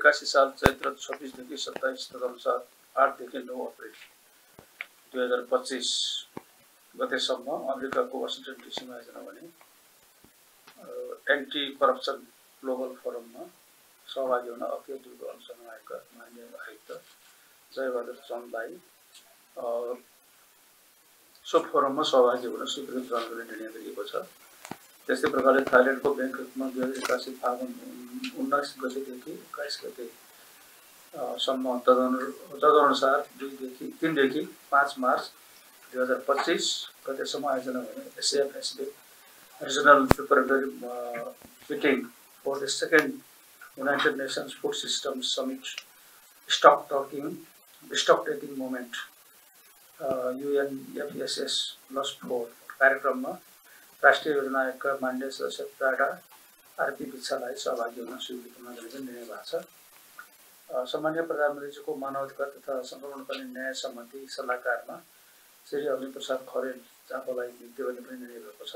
2081 साल चैत्र 26 देखि 27 तदनुसार 8 देखि 9 अप्रिल 2025 गतेसम्म अमेरिकाको वाशिंटन डीसीमा आयोजना भने एन्टी करप्सन ग्लोबल फोरममा सहभागी हुन अखिल दुर्ग अनुसन्धान आयोगका माननीय आयुक्त जयबहादुर चन्दलाई सो फोरममा सहभागी हुन स्वीकृति प्रदान गर्ने निर्णय गरिएको छ। त्यस्तै प्रकारले थाइल्यान्डको ब्याङ्ककमा 2081 फागुन 19 गतेदेखि 21 गतेसम्म तदनुसार 3 देखि 5 मार्च 2025 गतेसम्म आयोजना हुने Asia-Pacific Regional Preparatory Meeting for the second United Nations Food Systems Summit Stock Taking Moment UNFSS +4 कार्यक्रममा राष्ट्रिय योजना आयोगका माननीय सदस्य प्राडा आरपी विच्छालाई सहभागी हुन स्वीकृति गर्ने निर्णय भएको छ। सम्माननीय प्रधानमन्त्रीजीको मानवाधिकार तथा संक्रमणकालीन न्याय सम्बन्धी सल्लाहकारमा श्री अग्निप्रसाद खरेल चापालाई नियुक्ति गर्ने पनि निर्णय भएको छ।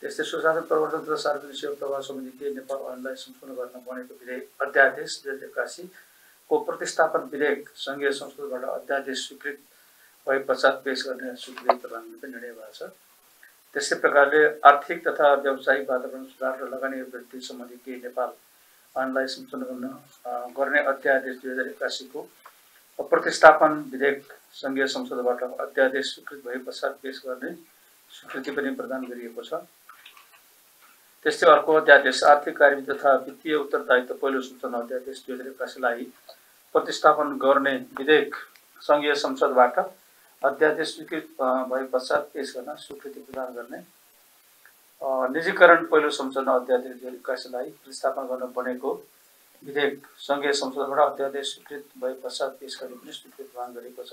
त्यस्तै सुशासन प्रवर्तन तथा सार्वजनिक सेवा प्रवाह समितिले नेपाल ऐनलाई सम्पूर्ण गर्न बनेको विधेयक अध्यादेश 2081 को प्रतिस्थापन विधेयक संघीय संसदबाट अध्यादेश स्वीकृत भए पश्चात पेश गर्ने स्वीकृति प्रदान गर्ने निर्णय भएको छ। त्यस्तै प्रकारले आर्थिक तथा व्यावसायिक वातावरण सुधार र लगानी वृद्धि सम्बन्धी केही नेपाल ऐनलाई सम्पूर्ण गर्ने अध्यादेश 2081 को प्रतिस्थापन विधेयक संघीय संसदबाट अध्यादेश स्वीकृत भए पश्चात पेश गर्ने स्वीकृति पनि प्रदान गरिएको छ। त्यस्तै अर्को अध्यादेश आर्थिक कार्यविधि तथा वित्तीय उत्तरदायित्व पहिलो सूचना अध्यादेश 2081 लाई प्रतिस्थापन गर्ने विधेयक संघीय संसदबाट अध्यादेश स्वीकृत भए पश्चात पेश गर्न स्वीकृति प्रदान गर्ने निजीकरण पहिलो संशोधन अध्यादेश 2081 लाई प्रतिस्थापन गर्न बनेको विधेयक संघीय संसदबाट अध्यादेश स्वीकृत भए पश्चात पेश गर्ने पनि स्वीकृति प्रदान गरेको छ।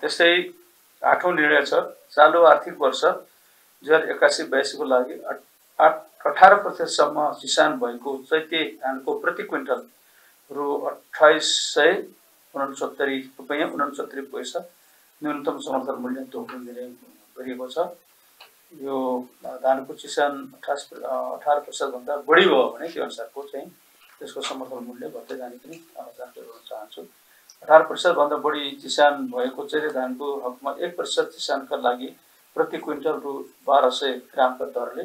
त्यस्तै 8औं निर्णय छ चालु आर्थिक वर्ष 2081-82 को लागि 18% सम्म किसान भएको चैते धानको प्रति क्विन्टल रु 2869 रुपैयाँ 69 पैसा न्यूनतम समर्थन मूल्य तोक्न दिने गरिएको छ। यो धानको किसान 18% भन्दा बढी भयो भने त्यो अनुसारको चाहिँ त्यसको समर्थन मूल्य बढ्दै जाने पनि जानकारी दिन चाहन्छु। 18% भन्दा बढी किसान भएको चाहिँ धानको हकमा 1% किसानका लागि प्रति क्विन्टल रु 1200 ग्रामका दरले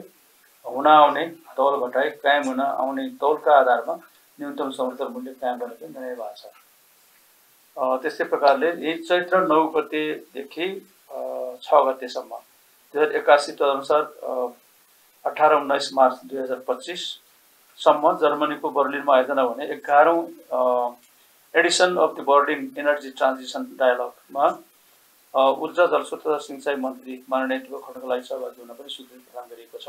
हुन आउने तौल घटाई कायम हुन आउने तौलका आधारमा न्यूनतम समर्थन मूल्य कायम गर्ने निर्णय भएको छ। त्यस्तै प्रकारले यही चैत्र 9 गतेदेखि 6 गतेसम्म 2081 तदनुसार 18-19 मार्च 2025 सम्म जर्मनीको बर्लिनमा आयोजना हुने 11औं edition of the Berlin energy transition डायलगमा ऊर्जा जलस्रोत तथा सिंचाई मन्त्री माननीय दीपक खड्कालाई सहभागी हुन पनि स्वीकृति प्रदान गरिएको छ।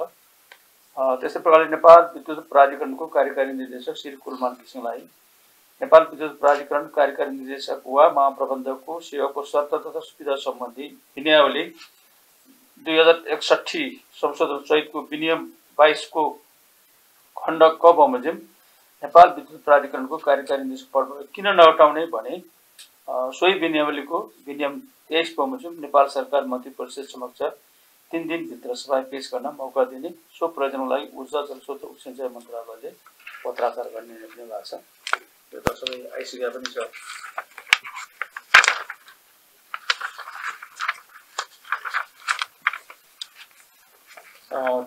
त्यस्तै प्रकारले नेपाल विद्युत प्राधिकरणको कार्यकारी निर्देशक श्री कुलमान घिसिङलाई नेपाल विद्युत प्राधिकरण कार्यकारी निर्देशक वा महाप्रबन्धकको सेवाको शर्त तथा सुविधा सम्बन्धी विनियावली 2061 संशोधन सहितको विनियम 22 को खण्ड क बमोजिम नेपाल विद्युत प्राधिकरणको कार्यकारी निर्देशक पदबाट किन नहटाउने भने सोही विनियावलीको विनियम 23 बमोजिम नेपाल सरकार मन्त्री परिषद समक्ष 3 दिनभित्र सभामा पेश गर्न मौका दिने सो प्रयोजनलाई ऊर्जा जलस्रोत तथा सिंचाई मन्त्रालयले पत्राचार गर्ने निर्णय भएको छ। यो त सबै आइसकेका पनि छ।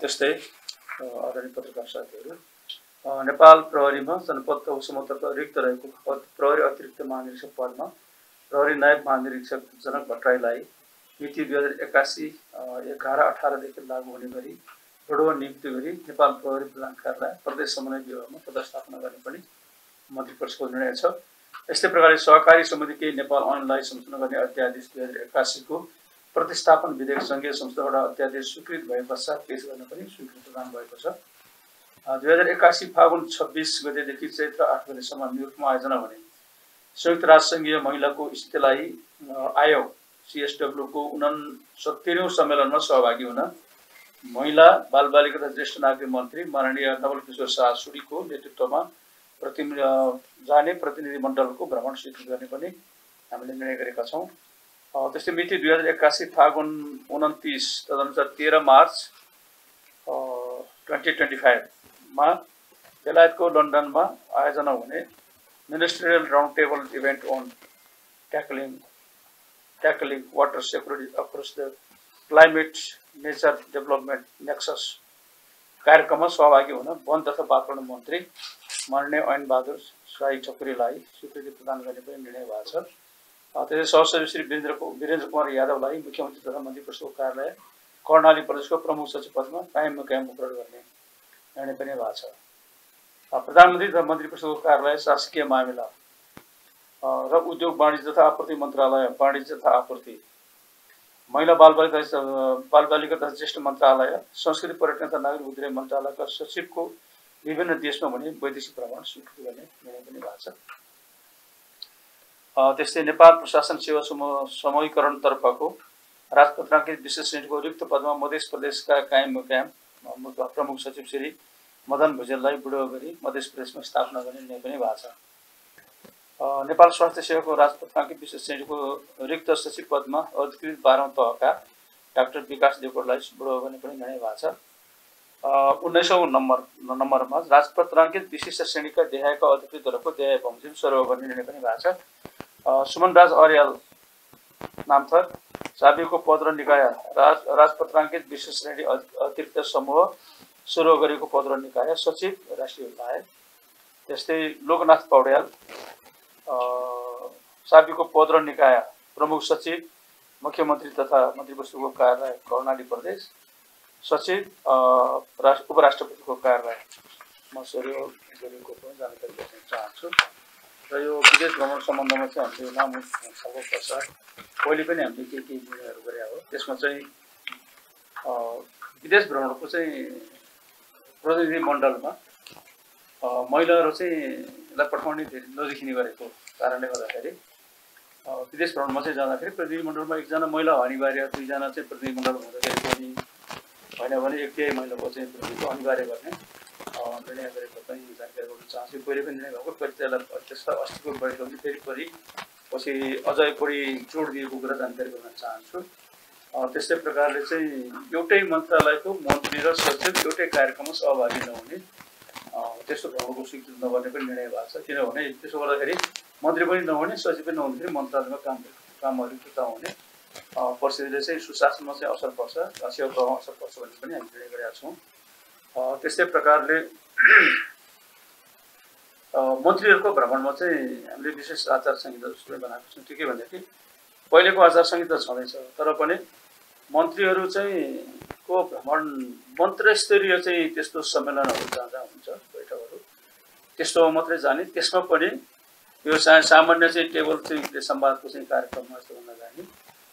त्यस्तै आदरणीय पत्रकार साथीहरू नेपाल प्रहरीमा जनपद उपसमतर्फ रिक्त रहेको प्रहरी अतिरिक्त महानिरीक्षक पदमा प्रहरी नायब महानिरीक्षक जनक भट्टराईलाई मिति 2081-11-18 देखि लागू हुने गरी बढुवा नियुक्ति गरी नेपाल प्रहरी प्रधान कार्यालय प्रदेश समन्वय विभागमा पदस्थापना गर्ने पनि मन्त्री परिषदको निर्णय छ। यस्तै प्रकारले सहकारी समिति केही नेपाल ऐनलाई सम्पूर्ण गर्ने अध्यादेश 2081 को प्रतिस्थापन विधेयक संघीय संसदबाट अध्यादेश स्वीकृत भए पश्चात पेश गर्न पनि स्वीकृति प्रदान भएको छ। 2081 फागुन 26 गतेदेखि चैत्र 8 गतेसम्म न्युयोर्कमा आयोजना हुने संयुक्त राष्ट्रसङ्घीय महिलाको स्थितिलाई आयोग CSW को 69औं सम्मेलनमा सहभागी हुन महिला बालबालिका तथा ज्येष्ठ नागरिक मन्त्री माननीय नवल किशोर शाह सुडीको नेतृत्वमा जाने प्रतिनिधि मण्डलको भ्रमण स्वीकृत गर्ने पनि हामीले निर्णय गरेका छौं। त्यस्तै मिति 2081 फागुन 29 तदनुसार 13 मार्च 2025 मा बेलायतको लन्डनमा आयोजना हुने ministerial round table event on tackling water security across the climate nature development nexus कार्यक्रममा सहभागी हुन वन तथा वातावरण मन्त्री माननीय ऐन बहादुर राई ठकुरीलाई स्वीकृति प्रदान गर्ने पनि निर्णय भएको छ। त्यसै सहसचिव श्री वीरेन्द्र कुमार यादवलाई मुख्यमन्त्री तथा मन्त्री परिषदको कार्यालय कर्णाली प्रदेशको प्रमुख सचिव पदमा कायम मुकरर गर्ने निर्णय पनि भएको छ। प्रधानमन्त्री तथा मन्त्री परिषदको कार्यालय शासकीय मामिला र उद्योग वाणिज्य तथा आपूर्ति मन्त्रालय वाणिज्य तथा आपूर्ति महिला बालबालिका तथा ज्येष्ठ मन्त्रालय संस्कृति पर्यटन तथा नागरिक उड्डयन मन्त्रालयका सचिवको विभिन्न देशमा भने वैदेशिक भ्रमण स्वीकृति गर्ने निर्णय पनि भएको छ। त्यस्तै नेपाल प्रशासन सेवा समूहीकरणतर्फको राजपत्राङ्कित विशेष श्रेणीको रिक्त पदमा मध्य प्रदेशका कायम प्रमुख सचिव श्री मदन भुजेललाई बुढो गरी मध्य प्रदेशमा स्थापना गर्ने निर्णय पनि भएको छ। नेपाल स्वास्थ्य सेवाको राजपत्राङ्कित विशेष श्रेणीको रिक्त सचिव पदमा अधिकृत 12औं तहका डाक्टर विकास देवकोटालाई बुढो गर्ने पनि निर्णय भएको छ। 19औं नम्बरमा राजपत्राङ्कित विशिष्ट श्रेणीका देहायका अधिकृतहरूको देहाय बमोजिम सरह गर्ने निर्णय पनि भएको छ। सुमनराज अर्याल नामथर साबिको पद र निकाय राजपत्राङ्कित विशेष श्रेणी अतिरिक्त समूह सुरु गरेको पद र निकाय सचिव राष्ट्रिय विधायक। त्यस्तै लोकनाथ पौड्याल साबिको पद र निकाय प्रमुख सचिव मुख्यमन्त्री तथा मन्त्रीपरिषदको कार्यालय कर्णाली प्रदेश सचिव उपराष्ट्रपतिको कार्यालयमा सहयोग गरेको पनि जानकारी दिन चाहन्छु। र यो विदेश भ्रमण सम्बन्धमा चाहिँ हामीले लामो छलफल पश्चात पहिले पनि हामीले के निर्णयहरू गरे हो। त्यसमा चाहिँ विदेश भ्रमणको चाहिँ प्रतिनिधि मण्डलमा महिलाहरू चाहिँ यसलाई पठाउने धेरै नदेखिने गरेको कारणले गर्दाखेरि विदेश भ्रमणमा चाहिँ जाँदाखेरि प्रतिनिधि मण्डलमा एकजना महिला अनिवार्य, 2 जना चाहिँ प्रतिनिधि मण्डल हुँदाखेरि पनि होइन भने 1 महिलाको चाहिँ प्रतिनिधित्व अनिवार्य गर्ने निर्णय गरेको पनि जानकारी गराउन चाहन्छु। पहिले पनि निर्णय भएको, फेरि त्यसलाई त्यसलाई अस्तिको बैठकमा फेरि पछि अझै बढी जोड दिएको कुरा जानकारी गराउन चाहन्छु। त्यस्तै प्रकारले चाहिँ एउटै मन्त्रालयको मन्त्री र सचिव एउटै कार्यक्रममा सहभागी नहुने त्यस्तो भ्रमणको स्वीकृति नगर्ने पनि निर्णय भएको छ। किनभने त्यसो गर्दाखेरि मन्त्री पनि नहुने सचिव पनि नहुँदाखेरि मन्त्रालयमा कामहरू हुने परिस्थितिले चाहिँ सुशासनमा चाहिँ असर पर्छ, सेवा प्रभावमा असर पर्छ भन्ने पनि हामी निर्णय गरेका छौँ। त्यस्तै प्रकारले मन्त्रीहरूको भ्रमणमा चाहिँ हामीले विशेष आचार संहिता जस्तो बनाएको छौँ। के भनेदेखि पहिलेको आचार संहिता छँदैछ, तर पनि मन्त्रीहरू चाहिँ को भ्रमण मन्त्रीस्तरीय चाहिँ त्यस्तो सम्मेलनहरू जाँदा हुन्छ, बैठकहरू त्यस्तोमा मात्रै जाने, त्यसमा पनि यो सामान्य चाहिँ टेबल चाहिँ संवादको चाहिँ कार्यक्रममा जस्तो भन्न जाने,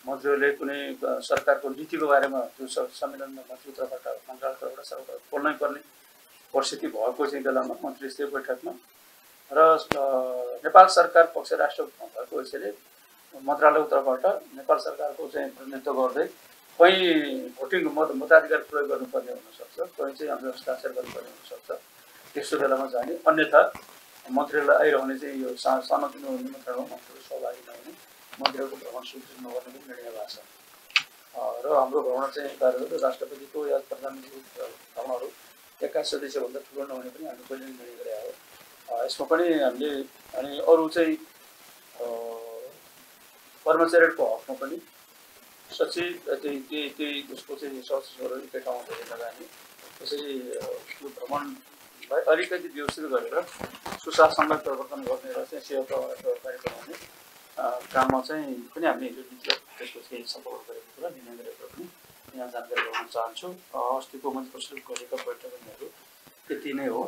मन्त्रीहरूले कुनै सरकारको नीतिको बारेमा त्यो सम्मेलनमा मन्त्रीतर्फबाट मन्त्रालयतर्फबाट सरकार बोल्नै पर्ने परिस्थिति भएको चाहिँ बेलामा मन्त्री स्तरीय बैठकमा र नेपाल सरकार पक्ष राष्ट्र भएको हैसियतले मन्त्रालयको तर्फबाट नेपाल सरकारको चाहिँ प्रतिनिधित्व गर्दै कहीँ भोटिङ मताधिकार प्रयोग गर्नुपर्ने हुनसक्छ, कहीँ चाहिँ हाम्रो हस्ताक्षर गर्नुपर्ने हुनसक्छ। त्यस्तो बेलामा जाने, अन्यथा मन्त्रीहरूलाई आइरहने चाहिँ यो सानोतिनो निमन्त्रणामा मन्त्रीहरू सहभागी नहुने, मन्त्रीहरूको भ्रमण स्वीकृति नगर्ने पनि निर्णय भएको छ। र हाम्रो भ्रमण चाहिँ कार्यहरू राष्ट्रपतिको या प्रधानमन्त्रीको भ्रमणहरू 21 सदस्यभन्दा ठुलो नहुने पनि हामीले पहिले निर्णय गरेका हो। यसमा पनि हामीले अनि अरू चाहिँ कर्मचारीहरूको हकमा पनि सचिव त्यही उसको चाहिँ सचिवहरू एकै ठाउँमा भेटेर जाने, त्यसरी यो भ्रमणलाई अलिकति व्यवस्थित गरेर सुशासनलाई प्रवर्तन गर्ने र चाहिँ सेवा प्रभावलाई कार्यक्रम हुने काममा चाहिँ पनि हामीले हिजो त्यसको चाहिँ सफल गरेको कुरा निर्णय गरेको पनि यहाँ जानकारी गराउन चाहन्छु। अस्तिको मन्त्री परिषद गरेका बैठकहरू त्यति नै हो।